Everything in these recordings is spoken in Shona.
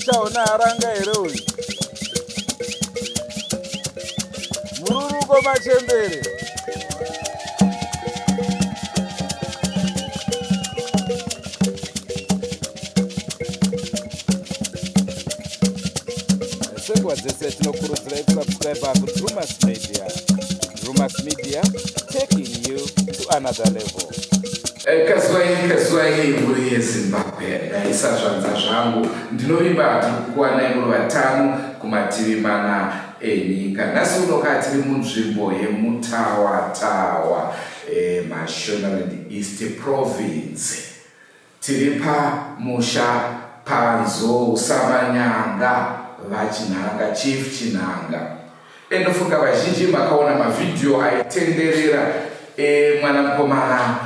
Musha une haranga here uyu? Mururuko machembere. Senguva dzese tinokurudzirai kusubscribe kuDrumas Media. Drumas Media, taking you to another level. Eh, kazwai kazwai mhuri yezimbabwe ndaisa zvanza zvangu ndinovimba tiri kukuwanai muri vatano kumativi mana enyika nhasi unoka tiri munzvimbo yemutawatawa e, mashonaland east province Tiri pamusha paNzou Samanyanga vaChinhanga, Chief Chinhanga. Endofunga vazhinji makaona mavhidhiyo aitenderera emwana mukomana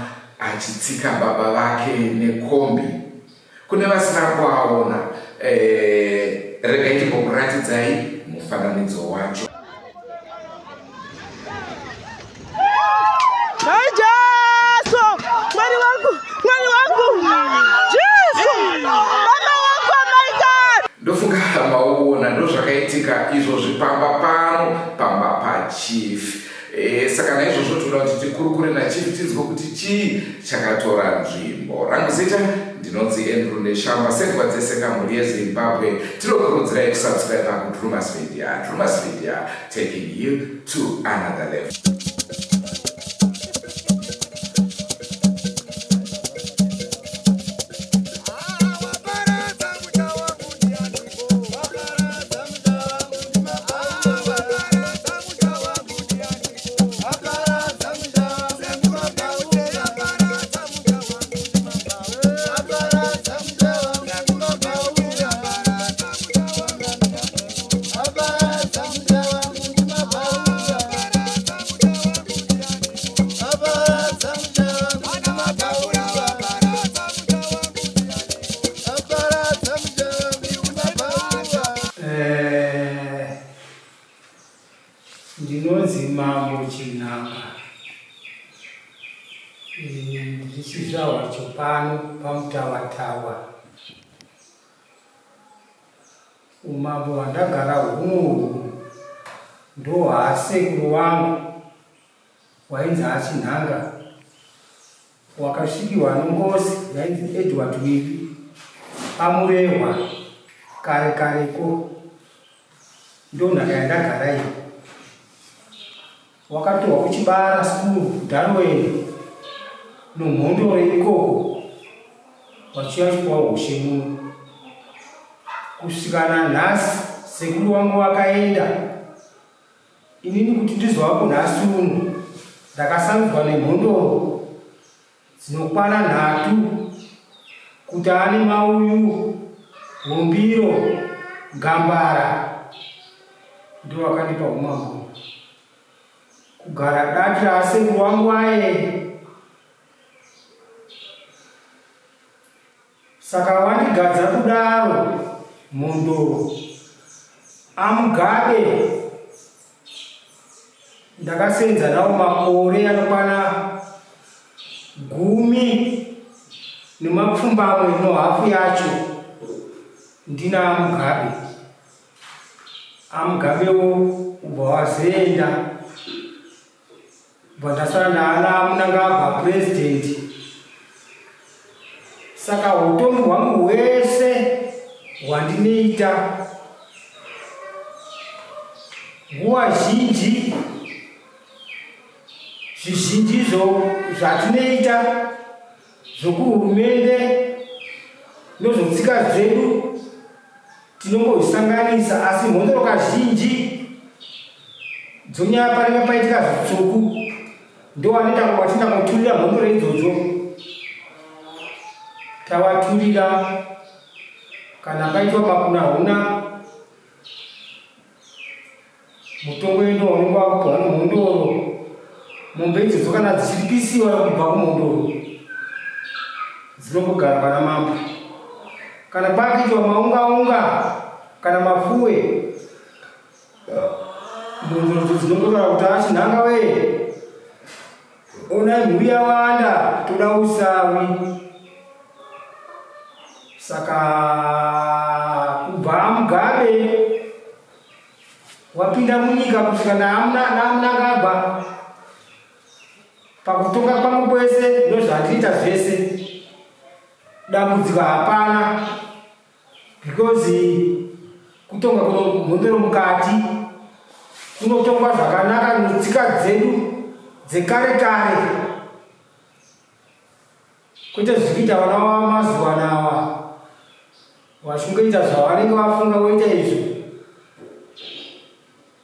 achitsika baba vake nekombi. Kune vasina kuaona, eh, regai ndimbokuratidzai mufananidzo wacho. Hai Jesu, Mwari wangu, Mwari wangu. Jesu, Baba wangu amaika. Ndofunga mauona ndozvakaitika izvozvi pamba pano pamba pachief. E, saka naizvozvo tinoda kuti tikurukure nachief tinzwe kuti chii chakatora nzvimbo. Rangu zita ndinonzi Andrew Neshamba senguva dzese kamhuri yeZimbabwe tinokurudzirai kusubscribe kuDrumas Media. Drumas Media taking you to another level. Eh, ndinonzi Mambo Chinhanga. Eh, ndiri chizvarwa chepano paMutawatawa. Umambo hwandagara hunohu ndohwasekuru wangu wainzi Achinhanga wakasvikirwa nengozi yainzi Edward Wivi paMurehwa kare kareko ndonhaka yandagara iyi Wakatorwa kuchibara school Darwin nomhondoro ikoko wachiuya achipiwa hushe muno kusvika nanhasi sekuru wangu wakaenda inini kuti ndizovako nhasi uno ndakasarudzwa nemhondoro dzinokwana nhatu kuti ane mauyu hombiro gambara ndiwo akandipa umambo kugara dati raasekuru wangu aye saka wandigadza kudaro mhondoro amugabe ndakasenza nawo makore anokwana gumi nemapfumbamwe nohafu yacho ndina amugabe Amugabewo ubva wazoenda bva ndasara ndaana Mnangagwa president. Saka utongi hwangu hwese hwandinoita nguva zhinji zvizhinjizvo zvatinoita zvokuhurumende nozvotsika dzedu tinongozvisanganisa asi mhondoro kazhinji dzonyaya panenge paitika zvitsvuku ndowanoita watinangoturira mhondoro idzodzo tawaturira kana paitwa makunahuna Mutongo wedu waunenge wakupiwa nemhondoro. Mombe idzodzo kana dzichiripisiwa kubva kumhondoro dzinongogara pana mambo. Kana kwakuitwa maungaunga kana mafuwe mhondoro dzinongotaura kuti achinhanga wee onai mhuri yawanda toda usawi. Saka kubva Wapinda munyika kusvika naMnangagwa pakutonga kwangu kwese ndozvandinoita zvese. Dambudziko hapana because kutonga kunomhondoro mukati kunotongwa zvakanaka netsika dzedu dzekare kare kwete zvikuita vana vamazuva nawa vachingoita zvavanenge vafunga voita izvo.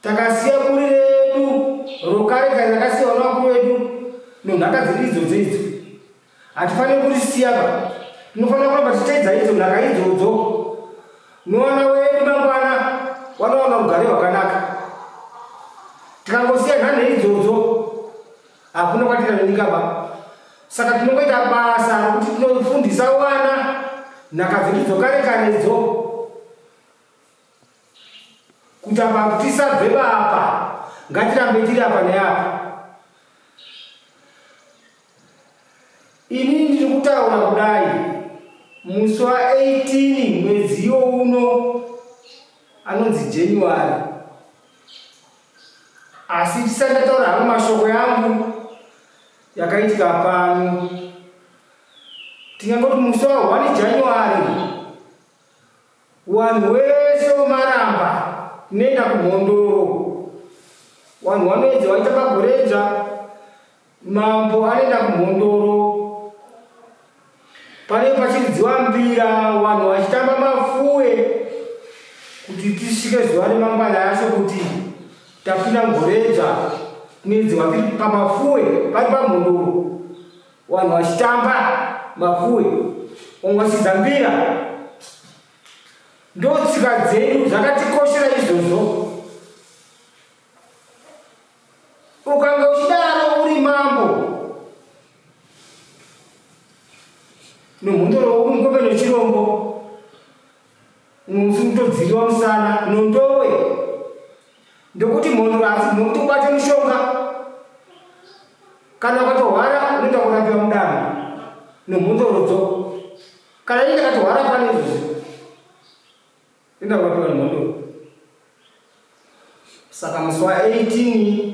Takasiya buri redu rokare kare rakasiyiwa nevakuru vedu nonhaka dzedu idzodzo idzo. Hatifaniri kurisiya ba. Tinofanira kuramba tichiteedza idzo nhaka idzodzo. Nowana wedu mangwana wanowana rugare rwakanaka. Tikangosiya nhanho idzodzo hakuna kwatiri nenyika ba. Saka tinongoita basa rokuti tinofundisa wana nhaka dzedu dzokare kare idzo. Kuti apa tisabve apa ngatirambe tiri apa neapa. Ini ndiri kutaura kudai musi wa 18 mwedzi iwo uno anonzi January, asi ndisati ndataura hangu mashoko yangu yakaitika pano, tingangoti musi wa 1 January Wanhu wese wemaramba tinoenda kumhondoro. Wanhu wanoedza waita pagoredzva, mambo anoenda kumhondoro. Pane pachiridziwa mbira, wanhu wachitamba mafuwe kuti tisvike zuva remangwana acho kuti tapinda mugoredzva tinoedziwa tiri pamafuwe pari pamhondoro. Vanhu vachitamba mafuwe vamwe vachidza mbira. Ndotsika dzedu zvakatikoshera izvozvo. Ukanga uchidaro uri mambo nomhondoro uri mukombe nechirombo unotodziriwa musana nondowe ndokuti mhondoro asi nokuti ubate mushonga kana ukatohwara unoenda kurapiwa mudanho nomhondorodzo kana ini ndakatohwara pane izvozvi enda kurapiwa nemhondoro. Saka musi wa 18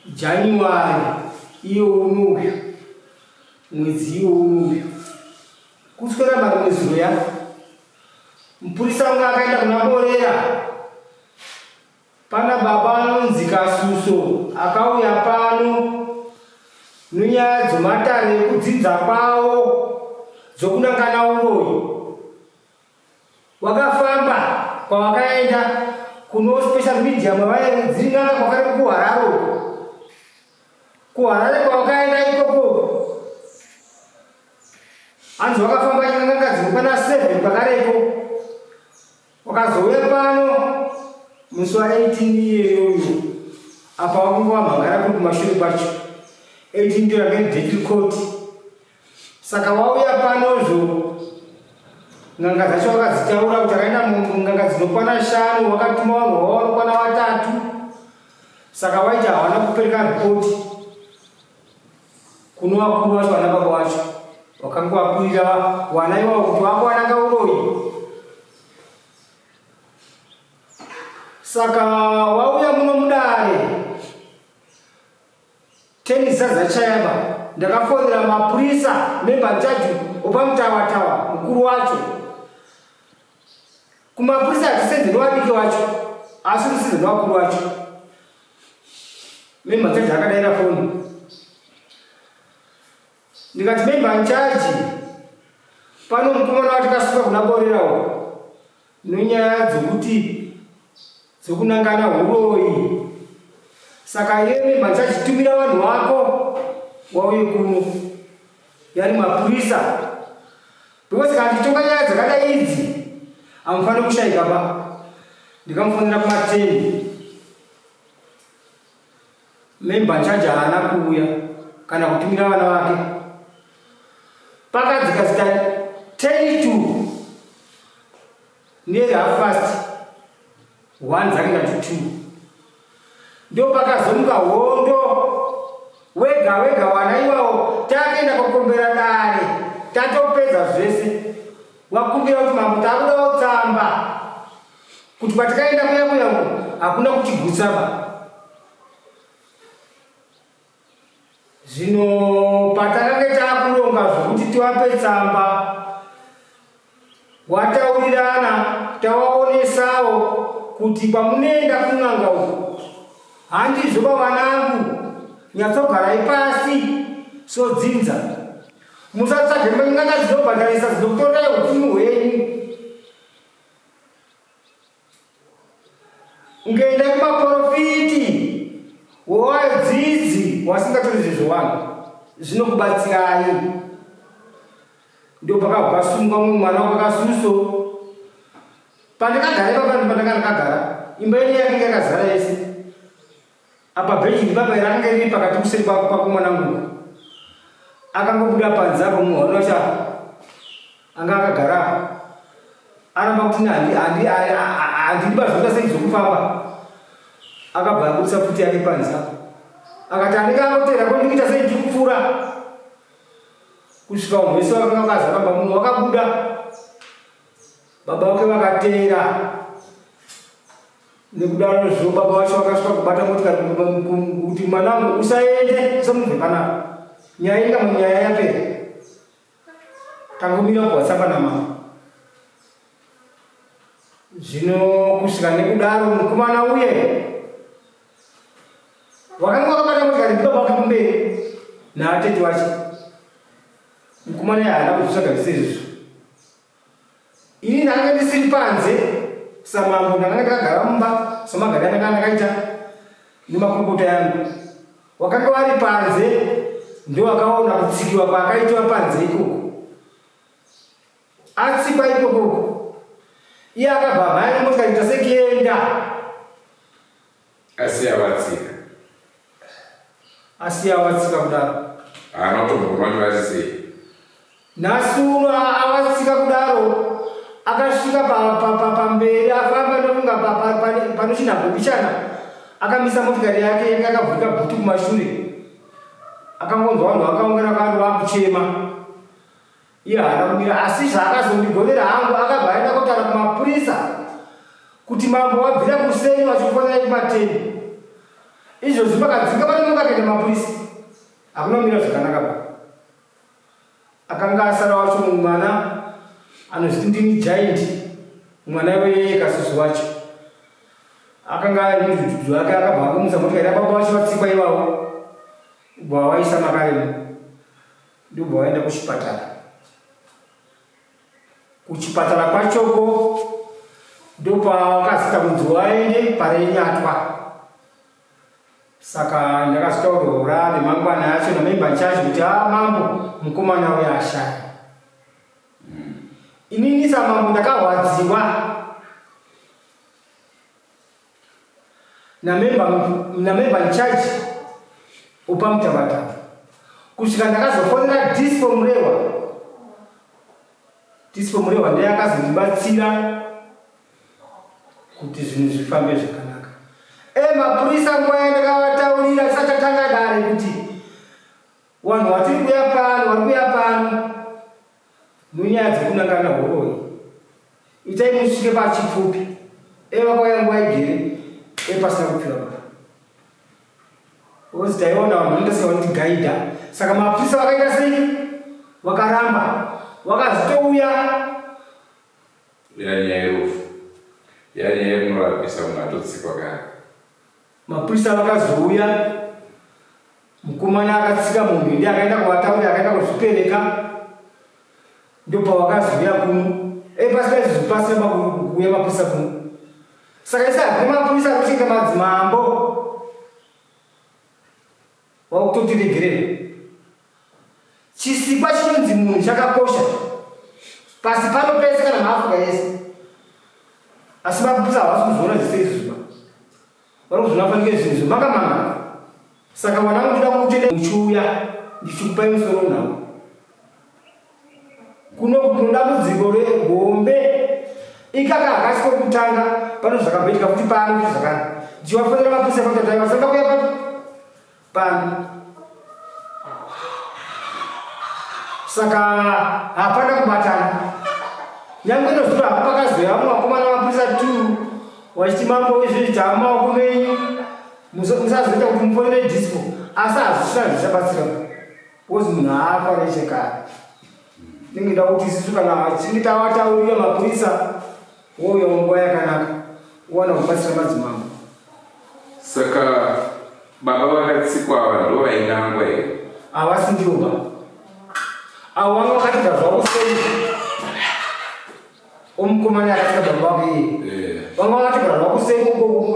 January iyo unoyu mwedzi iwo unoyu kuswera marimwe zuro ya mupurisa unga akaenda kuna Borera pana baba anonzi Kasuso akauya pano nenyaya dzomatare ekudzidza kwawo dzokunangana uroyi. Wakafamba kwawakaenda kuno special media mavaidziri n'anga kwakare kuHarare uko. KuHarare kwawakaenda ikoko hanzi wakafamba n'anga dzinokwana 7 pakarepo. Wakazouya pano musi wa 18 iyeyoyo apa wakanga wamhangara kuri kumashure kwacho 18 ndiyo ranga iri date recourt. Saka wauya panozvo n'anga dzacho wakadzitaura kuti akaenda n'anga dzinokwana shanu wakatuma vanhu vavo vanokwana vatatu saka waiti hawana kupereka ripoti kuno vakuru vacho vana baba vacho wakanga wakwirira wana iwawo kuti wako wananga uroyi. Saka wauya muno mudare Tennis dzachayaba ndakafonera mapurisa member in charge opamutawatawa mukuru wacho kumapurisa hatisenze nevadiki wacho asi tisenze nevakuru wacho. Member in charge akadaira foni ndikati member in charge pano mukomana watikasuka kuna Borera uko nenyaya dzokuti dzokunangana huroyi saka iye member in charge tumira vanhu vako wauye kuno yari mapurisa because kana tichitonga nyaya dzakadai idzi hamufaniri kushaika ba. Ndikamufonera kuma10 member in charge haana kuuya kana kutumira vana vake. Pakadzika zita 10 to nearly half past 1 dzake ngati 2 ndo pakazomuka hondo wega wega wana iwawo takaenda kukombera dare tatopedza zvese wakumbira kuti mambo takudawo tsamba kuti kwatikaenda kuya kuya uko. hakuna kuchigutsaba. Zvino patakange takuronga zvokuti tivape tsamba, wataurirana tawaonesawo kuti kwamunoenda kun'anga uku handizvo bavanangu, nyatsogarai pasi sodzinza, musatsvage n'anga dzinobhadharisa dzinokutorerai upfumi hwenyu. Ungaenda kumaporofiti wowadzidzi wasingatori zvezvowanhu zvinokubatsirai. Ndo pakabva sungwa mumwe mwana wakakasuso. Pandakagara ipapa ndopandanga ndakagara. Imba yedu yakanga yakazara yese. Apa bhenji ndipapa rakanga riri pakati kuseri kwako mwanangu. Akangobuda panze apo munhu wacho anga akagara apa. Aramba kuti handidi bazvoita sei zvokufamba. Akabva abudisa pfuti yake panze apo. Akati anenge angotera ko ndikuita sei ndikupfura. Kusvika vanhu vese vakanga vakazara mumba munhu wakabuda. Baba vake vakateera. Nekudaro zvo baba vacho vakasvika kubata motikari kuti mwanangu usaende usamubve panapa. Nyaya inga munyaya yapera. Tangomira kuWhatsApp namama. Zvino kusvika nekudaro mukomana uye wakanga wakabata motikari ndibaba wake kumberi naatete wacho. Mukomana uye haana kuzvitsvaga zvese izvozvo. Ini ndakanga ndisiri panze samambo, ndakanga ndakagara mumba semagariro andakanga ndakaita nemakurukota yangu. Wakanga wari panze ndowakaona kutsikiwa kwaakaitwa panze ikoko. Atsikwa ikoko iye akabva mhanya motikari kuita sekuenda. Asi awatsika. Asi awatsika kudaro. Haana kutomboona kuti vari sei. Nhasi uno awatsika kudaro akasvika pamberi afamba ndofunga panochinhabwe mbichana akamisa motikari yake yanga yakavhurika bhutu kumashure akangonzwa vanhu vakaungana kwaari vakuchema Iye haana kumira asi zvaakazondigonera hangu akabva aenda kotaura kumapurisa kuti mambo wabvira kuseni vachikufonerai kumateni. Izvozvi pakadzinga pane akaenda mapurisa hakuna kumira zvakanaka ba. Akanga asara wacho mwana anozviti ndini giant mwana weyeye kasusu wacho akanga ari mudhudhudhu wake akabva akumutsa motikari yababa vacho vatsikwa ivavo ubva waisa makaremo Ndobva waenda kuchipatara. Kuchipatara kwachoko ndopawakazita kunzi waende parenyatwa. Saka ndakazitaurora nemangwana acho namemba chacho kuti a ah, mambo mukomana uya ashaya. Inini samambo ndakarwadziwa namember in charge upaMutabataba kusvika ndakazofonera Dispo Murewa. Dispo Murewa ndiye akazondibatsira kuti zvinhu zvifambe zvakanaka. E mapurisa nguva yandakavataurira tisati tatanga dare kuti vanhu vatiri kuya pano vari kuya pano munyaya dzekunangana huroyi itai musvike pachipfupi e vakauya nguva igere e pasina kupfira pa ozi taiona vanhu vanoita sevanoti gaidha saka mapurisa vakaita sei vakaramba vakazotouya yanyaya yerufu yanyaya yekunorapisa munhu atotsikwa kare mapurisa vakazouya mukomana akatsika munhu indi akaenda kuvatauri akaenda kuzvipereka ndopavakazouya kuno e pasina izvi pasina kuuya mapurisa kuno saka isi hakuna mapurisa akucheka madzimambo wakutotiregerera chisikwa chinonzi munhu chakakosha pasi pano pese kana maafrica yese asi mapurisa havasi kuzviona zvese izvi vari kuzviona fanike zvinhu zvemangamanga saka mwana ndoda kutenda muchiuya ndichikupai musoro nhau kuno kuno dambudziko regombe ikaka hakasi kokutanga pano zvakamboitika futi pano futi zvakare ndichivafonera mapurisa pakutata vasanga kuya papi pano saka hapana kubatana nyange nozuro hapo pakazoya vamwe vakomana mapurisa two. Wachiti mambo izvezvi taamaoko menyu musazoita kuti mufonere disco asi hazvisina zvichabatsira because munhu haafa nechekare. Ndinge nda kuti isusu kana achinge tawataurira mapurisa wouya nguva yakanaka wowana kubatsira madzimambo. Saka baba vakatsikwa ava ndovainangwa here? Havasi ndivo ba. Avo vanga vakatika zvavo sei? Omukomana akatsika baba vake iye. Eh. Vanga vakatika zvavo sei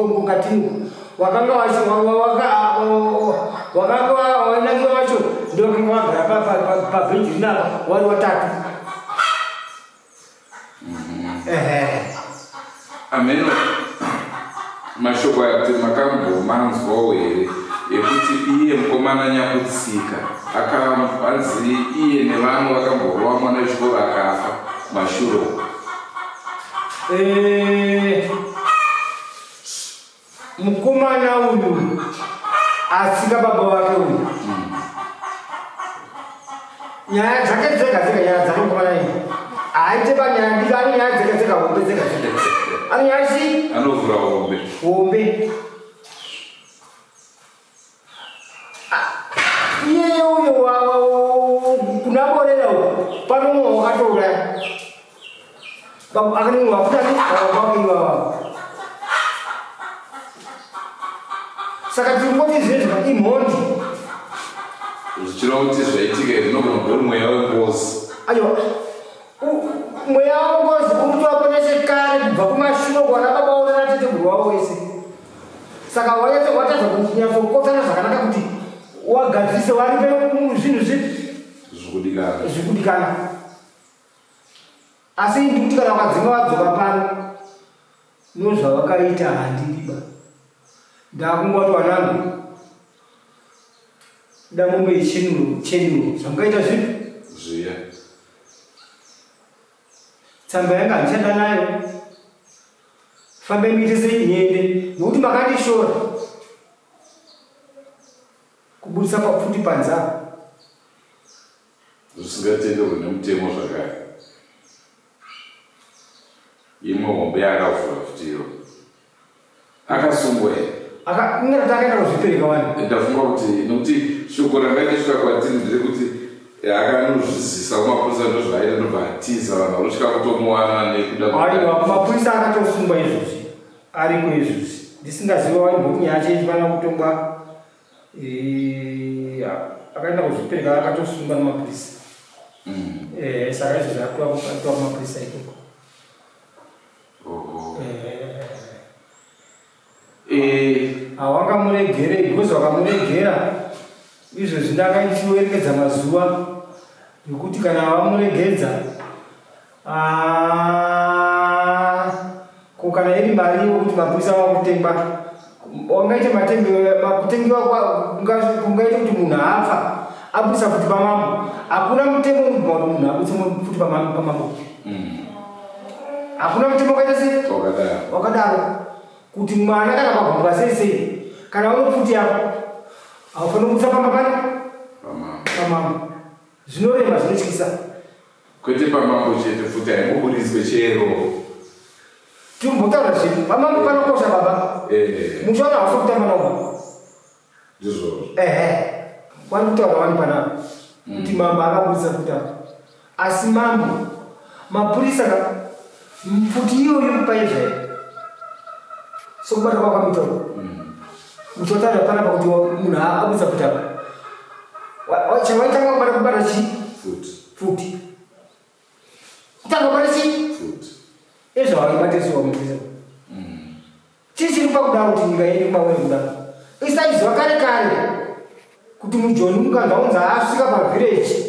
mukati wakanga wakanga wainangiwa vacho ndovakanga vagara pabhenji rinapa wari watatu. Ameno mashoko aya kuti makambomanzwawo here ekuti iye mukomana nyakutsika akanzi iye nevamwe vakamborova mwana wechikoro akafa mashure uko. Eh, Mukomana uyu atsika baba vake uyu. Nyaya dzake dzega dzega nyaya dzake mukomana uyu. Haaite panyaya diki ane nyaya dzega dzega hombe dzega dzega. Ane nyaya chii? Anovhura hombe. Hombe. Iyeye uyo kuna borera uko pano umwe wakatouraya. Akanenge wafuta ni baba wake iwawa. Saka tiri kungoti izvezvi imhondi. Zvichireva kuti zvaitika izvi unogona kuva uri mweya wengozi. Aiwa. Mweya wengozi uri kutovapo nechekare kubva kumashure kwana baba wavo nanateteguru wavo wese. Saka wanyatso watadza kunyatsokotana zvakanaka kuti wagadzirise waripe zvinhu zvipi Zvikudikana. Zvikudikana. Asi ndikuti kana vakadzinga vadzoka pano nozvavakaita handidiba. Ndakungoti wanangu da mombe yechenuro chenuro zvamukaita zvipi Zviya. Tsamba yanga handichada nayo. Fambai muite sei niende nokuti makandishora kuburitsa papfuti panze apa. Zvisingatenderwe nemutemo zvakare. Imwe hombe yaakavhura futiro. Akasungwa here? Aka inga takaenda kuzvipereka wani. Ndafunga kuti nokuti shoko ranga richisvika kwatiri nderekuti akanozvizisa kumapurisa ndozvaaita ndobva atiza vanhu varikutya kutomuwana nekuda Aiwa mapurisa akatosungwa izvozvi ariko izvozvi ndisingaziva waimboti nyaya yacho ichifanira kutongwa eh, akaenda kuzvipereka akatosungwa nemapurisa Eh, saka izvozvi akutoa kumapurisa ikoko Eh. Hawangamuregerei because wakamuregera izvozvi ndakaichiwerekedza mazuva ekuti kana wamuregedza ah, ko kana iri mari yokuti mapurisa wakutengwa wangaite makutengiwa kungaite kuti munhu afa abudisa futi pamambo hakuna mutemo unobvuma kuti munhu abudise futi pamambo Hakuna mutemo wakaita sei? Wakadaro. Wakadaro. Kuti mwana kana kwagumbwa sei sei kana une pfuti yako haufaniri kubudisa pamba pani? Pamambo. Pamambo. Zvinorema zvinotyisa. Kwete pamambo chete pfuti haingobudiswe chero. Timbotaura zvedu. Pamambo panokosha baba. Eh. Muchaona hausi kutamba nawo. Ndizvozvo. Ehe. Wari kutaura wani panapa. Kuti mambo akabudisa pfuti apa. Asi mambo mapurisa ka pfuti iyoyo kupaizvayo. Sokubata kwakamuita uko. Muchotaura panapa kuti munhu abudisa pfuti apa. Chawaitanga kubata kubata chii? Pfuti. Pfuti. Kutanga kubata chii? Pfuti. Ezvawaibatesiwa mupurisa. Chii chiri pakudaro kuti nyika yedu kumawere kudaro? Isaiziva kare kare kuti mujoni mukanzwa kunzi asvika pavhireji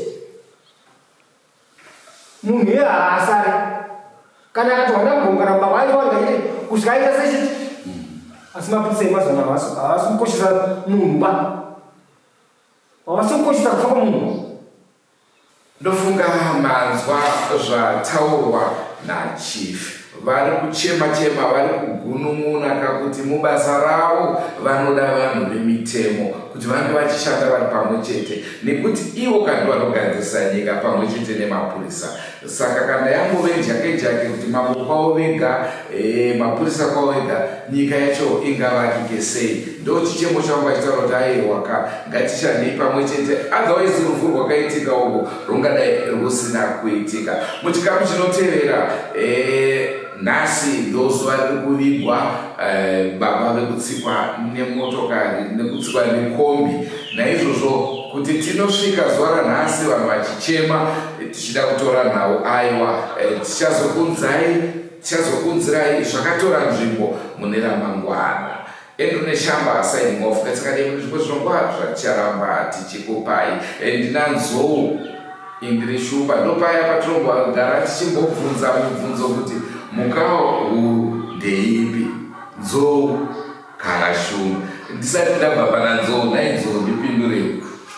munhu iye haasari kana akati wanda mugomo kana mubako aitowanika chete kusvika aita sechiti asi mapurisa emazuva ano havasi kukoshesa munhu ba havasi kukoshesa kufa kwemunhu Ndofunga manzwa zvataurwa naChief. Vari kuchema chema vari kugunun'una kakuti mubasa ravo vanoda vanhu vemitemo. kuti vange vachishanda vari pamwe chete nekuti ivo kandi vanogadzirisa nyika pamwe chete nemapurisa. Saka kana yangove jake jake kuti mambo kwavo vega, e, mapurisa kwavo vega, nyika yacho ingavakike sei? Ndo chichemo changu vachitaura kuti aiwaka, ngatishandei pamwe chete, otherwise rufu rwakaitika uko rungadai rwusina kuitika. Muchikamu chinotevera e, nhasi ndozuva riri kuvigwa e, baba vekutsikwa nemotokari nekutsikwa nekombi. Naizvozvo kuti tinosvika zuva ranhasi vanhu vachichema tichida kutora nhau, aiwa, eh, tichazokunzai tichazokunzirai zvakatora nzvimbo mune ramangwana. Andrew Neshamba signing off. Ngatsikadei mune zvimwe zvirongwa zvaticharamba tichikupai. Eh, ndina Nzou Indiri Shumba, ndopaya patinombogara tichimbobvunza mibvunzo kuti mhuka huru ndeipi, nzou kana shumba. Ndisati ndabva pana nzou, nhai nzou ndipindurewo,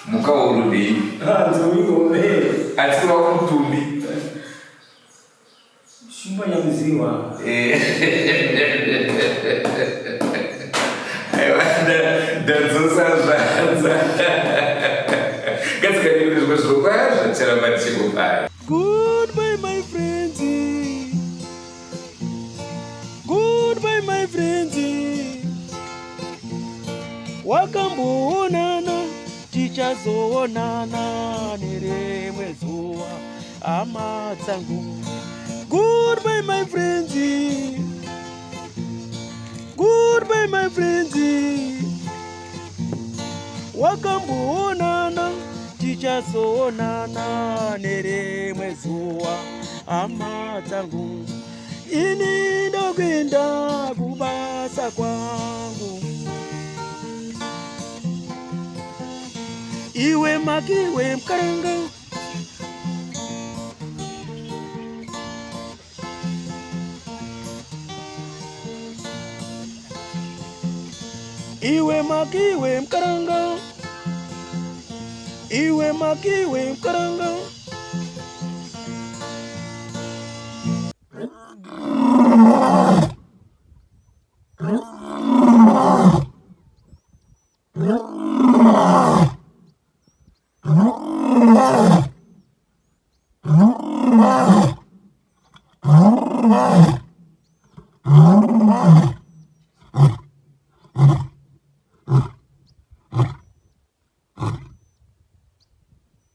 mhuka huru ndeipi? Ah, nzou ihombe. Asi kureva kumutumbi. Shumba nyamuziwa. Eh. Aiwa, ndadzosa zvanza. Ngatikadii kune zvimwe zvirongwa zvaticharamba tichikupai. Goodbye my friends. Goodbye my friends. Wakamboonana tichazoonana nerimwe zuva hama dzangu. Goodbye my friends. Goodbye my friends. Wakamboonana tichazoonana nerimwe zuva hama dzangu. Ini ndokuenda kubasa kwangu. Iwe makiwe mkaranga. Iwe makiwe mkaranga. Iwe makiwe mkaranga.